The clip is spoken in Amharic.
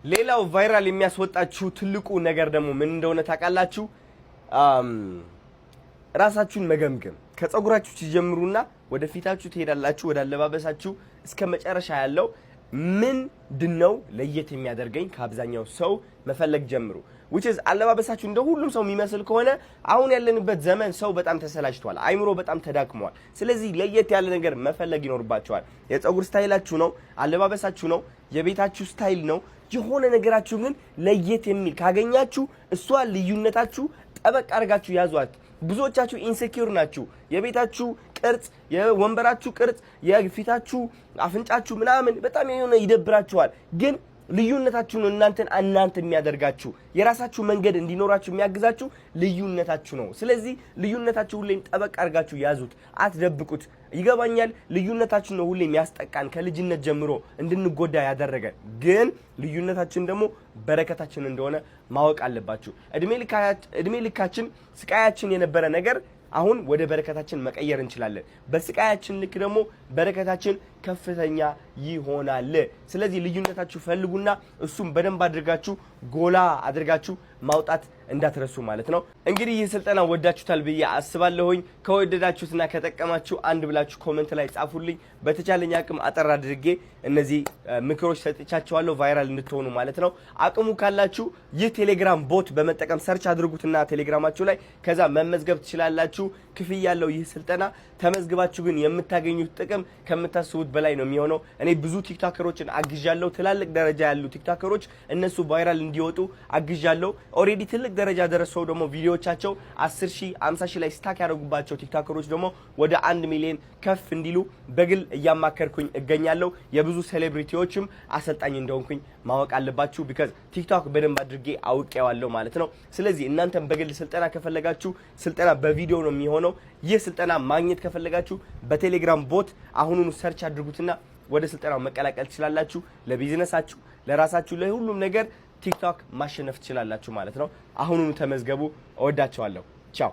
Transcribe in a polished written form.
ሌላው viral የሚያስወጣችሁ ትልቁ ነገር ደግሞ ምን እንደሆነ ታውቃላችሁ? ራሳችሁን መገምገም። ከፀጉራችሁ ትጀምሩና ወደ ፊታችሁ ትሄዳላችሁ፣ ወደ አለባበሳችሁ፣ እስከ መጨረሻ ያለው ምንድነው ለየት የሚያደርገኝ ከአብዛኛው ሰው መፈለግ ጀምሩ። Which is አለባበሳችሁ እንደ ሁሉም ሰው የሚመስል ከሆነ፣ አሁን ያለንበት ዘመን ሰው በጣም ተሰላችቷል፣ አይምሮ በጣም ተዳክሟል። ስለዚህ ለየት ያለ ነገር መፈለግ ይኖርባችኋል። የፀጉር style ኣችሁ ነው፣ አለባበሳችሁ ነው፣ የቤታችሁ style ነው። የሆነ ነገራችሁ ግን ለየት የሚል ካገኛችሁ እሷ ልዩነታችሁ ጠበቅ አድርጋችሁ ያዟት። ብዙዎቻችሁ insecure ናችሁ። የቤታችሁ ቅርጽ፣ የወንበራችሁ ቅርጽ፣ የፊታችሁ፣ አፍንጫችሁ ምናምን በጣም የሆነ ይደብራችኋል። ግን ልዩነታችሁ ነው እናንተን እናንተ የሚያደርጋችሁ፣ የራሳችሁ መንገድ እንዲኖራችሁ የሚያግዛችሁ ልዩነታችሁ ነው። ስለዚህ ልዩነታችሁ ሁሌም ጠበቅ አድርጋችሁ ያዙት፣ አትደብቁት። ይገባኛል፣ ልዩነታችን ነው ሁሌም ያስጠቃን፣ ከልጅነት ጀምሮ እንድንጎዳ ያደረገን። ግን ልዩነታችን ደግሞ በረከታችን እንደሆነ ማወቅ አለባችሁ። እድሜ ልካችን ስቃያችን የነበረ ነገር አሁን ወደ በረከታችን መቀየር እንችላለን። በስቃያችን ልክ ደግሞ በረከታችን ከፍተኛ ይሆናል። ስለዚህ ልዩነታችሁ ፈልጉና እሱም በደንብ አድርጋችሁ ጎላ አድርጋችሁ ማውጣት እንዳትረሱ ማለት ነው። እንግዲህ ይህ ስልጠና ወዳችሁታል ብዬ አስባለሁኝ። ከወደዳችሁትና ከጠቀማችሁ አንድ ብላችሁ comment ላይ ጻፉልኝ። በተቻለኝ አቅም አጠር አድርጌ እነዚህ ምክሮች ሰጥቻችኋለሁ፣ viral እንድትሆኑ ማለት ነው። አቅሙ ካላችሁ ይህ ቴሌግራም bot በመጠቀም search አድርጉትና ቴሌግራማችሁ ላይ ከዛ መመዝገብ ትችላላችሁ። ክፍያ ያለው ይህ ስልጠና፣ ተመዝግባችሁ ግን የምታገኙት ጥቅም ከምታስቡት በላይ ነው የሚሆነው። እኔ ብዙ ቲክቶከሮችን አግዣለሁ። ትላልቅ ደረጃ ያሉ ቲክቶከሮች እነሱ viral እንዲወጡ አግዣለሁ። Already ትልቅ ደረጃ ደርሰው ደግሞ ቪዲዮቻቸው 10 ሺህ፣ 50 ሺህ ላይ stuck ያደረጉባቸው ቲክቶከሮች ደግሞ ወደ 1 ሚሊዮን ከፍ እንዲሉ በግል እያማከርኩኝ እገኛለሁ። የብዙ celebrity ዎችም አሰልጣኝ እንደሆንኩኝ ማወቅ አለባችሁ። Because ቲክቶክ በደንብ አድርጌ አውቄዋለሁ ማለት ነው። ስለዚህ እናንተም በግል ስልጠና ከፈለጋችሁ ስልጠና በቪዲዮ ነው የሚሆነው። ይህ ስልጠና ማግኘት ከፈለጋችሁ በቴሌግራም bot አሁኑኑ search አድርጉትና ወደ ስልጠናው መቀላቀል ትችላላችሁ። ለቢዝነሳችሁ፣ ለራሳችሁ፣ ለሁሉም ነገር ቲክቶክ ማሸነፍ ትችላላችሁ ማለት ነው። አሁኑኑ ተመዝገቡ። እወዳችኋለሁ። ቻው።